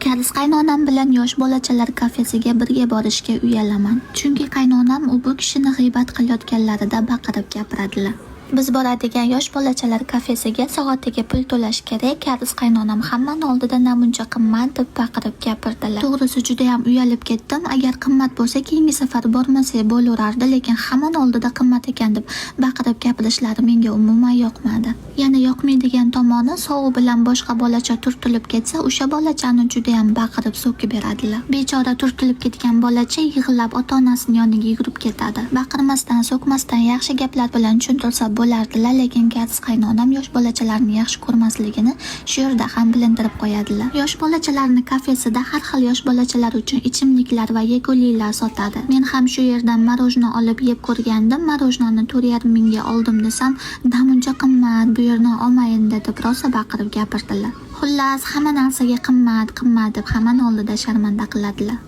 Koreys qaynonam bilan yosh bolachalar kafesiga birga borishga uyalaman. Chunki qaynonam u bu kishini g'iybat qilayotganlarida baqirib gapiradilar. Biz boradigan yosh bolachalar kafesiga soatiga pul to'lash kerak. Koreys qaynonam hammani oldida namuncha qimmat deb baqirib gapirdilar. To'g'risi, judayam uyalib ketdim. Agar qimmat bo'lsa, keyingi safar bormasak bo'laverardi, lekin hammani oldida qimmat ekan deb baqirib gapirishlari menga umuman yoqmadi. Yana yoqmaydigan tomoni, sovuq bilan boshqa bolacha turtilib ketsa, o'sha bolachani judayam baqirib so'kib beradilar. Bechora turtilib ketgan bolacha yig'lab ota-onasini yoniga yugurib ketadi. Baqirmasdan, so'kmasdan, yaxshi gaplar bilan tushuntirsa bo'lardilar, lekin koreys qaynonam yosh bolachalarni yaxshi ko'rmasligini shu yerda ham bilintirib qo'yadilar. Yosh bolachalarni kafesida har xil yosh bolachalar uchun ichimliklar va yeguliklar sotadi. Men ham shu yerdan мороженое olib yeb ko'rgandim. Мороженое ni 4,5 mingga oldim desam, namuncha qimmat, bu yerdan olmayin deb rosa baqirib gapirdilar. Xullas, hamma narsaga qimmat, qimmat deb hammani oldida sharmanda qiladilar.